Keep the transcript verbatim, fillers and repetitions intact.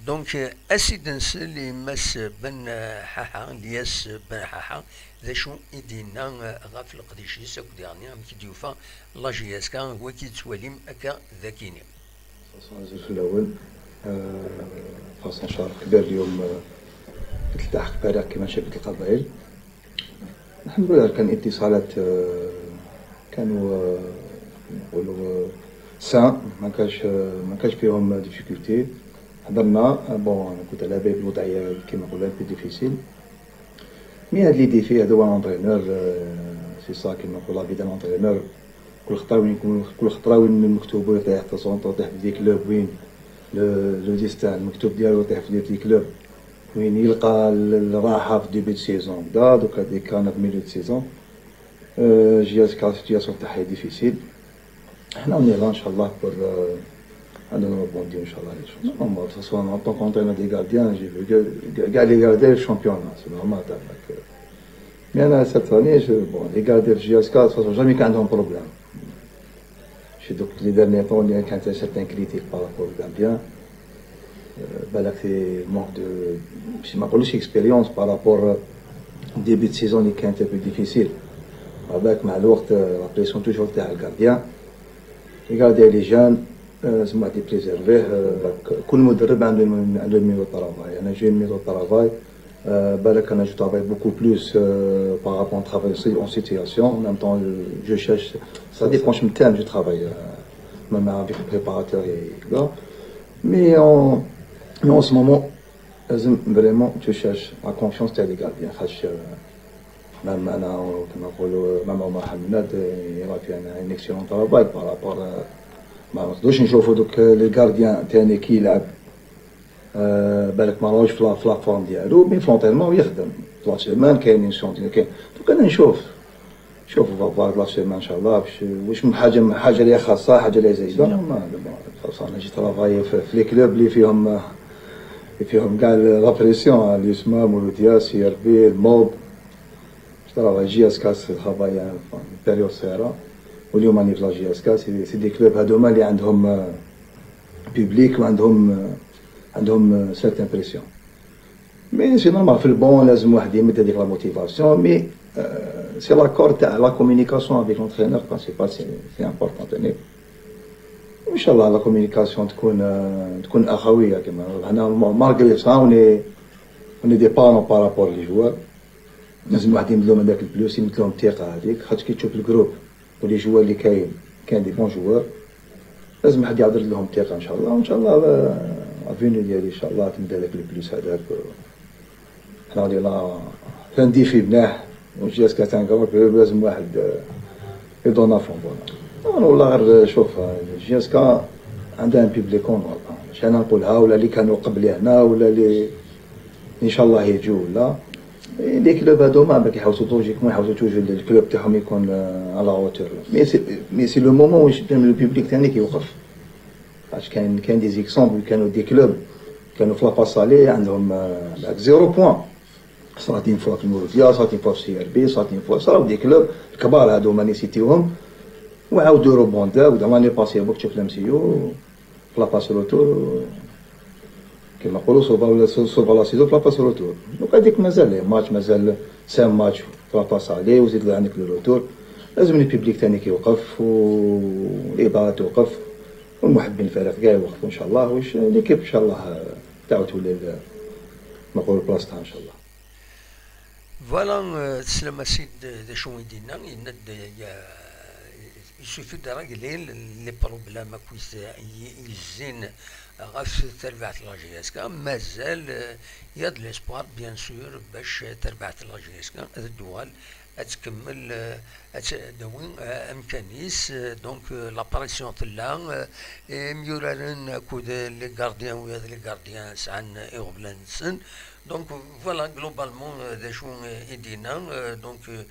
Donc, euh, ad s-id-nsel i Mass Ben Ḥaḥa, Lyas Ben Ḥaḥa, d acu i d-yenna, euh, ɣef leqdic-is akked yeɣni amek i d-yufa la J S K, wagi i d-tettwalim akka d akini. Faṣon azul fell-awen. آه، faṣon شرف كبير اليوم، آه، تلتحق فريق كيما شبيبة القبائل. الحمد لله، كان اتصالات، آه، كانوا، آه، نقولوا، آه، sains، ما كانش، آه، ما كانش فيهم difficulté. حضرنا، آه، bon، أنا كنت على بالي بالوضعية كيما نقولوا un peu difficile. Mais هاد les défis هذا هو l'entraîneur، آه، c'est ça كيما نقول la vie d'un entraîneur. كل خطرة وين يكون، كل خطرة وين مكتوب يطيح، تسونط يطيح في des clubs وين le destin المكتوب ديالو يطيح في des clubs وين يلقى الراحة في début de saison. هكذا دوكا هذيك كانت milieu de saison. آه، J S K situation تاعها difficile. حنا on est là إن شاء الله pour، آه، أننا نربونديو إن شاء الله. Normalement de toute façon en tant qu'entraîneur des gardiens j'ai vu كاع les gardiens championnat c'est normal تاعك. Mais أنا cette année je, bon les gardiens de J S K de toute façon jamais كان عندهم problème. شي دوك les derniers temps اللي كانت certaines critiques par rapport aux gardiens. آه، بالك في manque de، ماشي ما نقولوش expérience par rapport début de saison اللي كانت un peu difficile. بالك مع الوقت، آه، la pression toujours تاع le gardien. Le gardien les jeunes، آه، زعما يبريزيرفيه، آه، بالك كل مدرب عنده عنده méthode de travail. أنا j'ai une méthode de travail. آه، بالك أنا je travaille beaucoup plus، آه، par rapport à travail aussi en situation. En même temps je cherche، ça dépend شنو تاع je travaille، آه، même avec le préparateur et là. Mais en, mais en ce moment لازم vraiment tu cherches la confiance تاع les gardiens. خاطش، آه، même أنا كيما نقولوا même عمر حماد، آه، il a fait un excellent travail par rapport، آه، ما نقدروش نشوفوا دوك les gardiens تاني كي يلعب. آه، بالك ما راهوش في la، في la forme ديالو، mais في l'entraînement يخدم. في la semaine كاينين chantiers، كاين. Donc أنا نشوف، شوف فافار la semaine إن شاء الله باش واش من حاجة، من حاجة اللي خاصة، حاجة اللي زايدة. ما، ما، خاصة أنا j'ai travaillé في، في les clubs اللي فيهم، اللي فيهم كاع la pression، اليوسما، مولودية، C R B، الموب. J'ai travaillé J S K، c'est travaillé une période صغيرة. واليوم راني في la J S K، c'est، c'est des clubs هذوما اللي عندهم، آه، public وعندهم، آه، عندهم، آه، certaines pressions. Mais c'est normal، في le banc لازم واحد يمد هذيك la motivation، mais، آه، c'est l'accord تاع la communication avec l'entraîneur principal، c'est، c'est important تاني. وإن شاء الله la communication تكون، آه، تكون أخوية كيما هنا malgré ça on est، on est des parents par rapport les joueurs. لازم واحد يمد لهم هذاك le plus، يمد لهم الثقة هذيك، خاطر كي تشوف le groupe و les joueurs اللي كاين، كاين des bons joueurs، لازم واحد يعطي لهم الثقة إن شاء الله. وإن شاء الله، آه، l'avenir ديالي إن شاء الله تمد هذاك le plus هذاك. حنا غادي لا، كان défi مليح، و J S K تاني كنقول لازم واحد، آه، يدونا فون. Voilà. أنا والله غير شوف، آه، J S K عندها un public honorable. ماشي أنا نقولها ولا اللي كانوا قبلي هنا ولا اللي إن شاء الله يجوا ولا. Les clubs هذوما باك يحوسوا logiquement، يحوسوا toujours le club تاعهم يكون، آه، à la hauteur. Mais c'est، mais c'est le moment où le public تاني كيوقف. خاطش كاين، كاين des exemples، كانوا des clubs كانوا في la passe aller عندهم، آه، zéro point. صارت une fois في المولودية، صارت une fois في C R B، صارت une fois، صراو des clubs الكبار هادو ما نسيتيهم، وعاودوا ريبونداو. ودا l'année passée بوك تشوف la M C U في la passe retour، كيما نقولوا سوفا ولا سو-، سوفا la saison في la passe retour. Donc هذيك مازال les matchs، مازال cinq matchs في la passe aller وزيد عندك le retour. لازم le public تاني كيوقف والإدارة توقف والمحبين الفريق كاع يوقفوا إن شاء الله، واش l'équipe إن شاء الله تعاود تولي ل-، نقول بلاصتها إن شاء الله. Voilà, euh, teslam a Sid, d acu i d-yenna, yenna-d, euh, il suffit de régler les problèmes akkit yezzin ɣef terbaɛt n la J S K, mazal, euh, il y a de l'espoir, bien sûr, bac terbaɛt n la J S K ad d-tuɣal, ad tkemmel, euh, ad d-tawi, euh, amkan-is, euh, donc, euh, la pression tella, euh, imyuraren akked les gardiens, wid les gardiens sɛan iɣeblan-nsen. Donc voilà, globalement, euh, d acu, euh, i d-yenna, euh, donc, euh,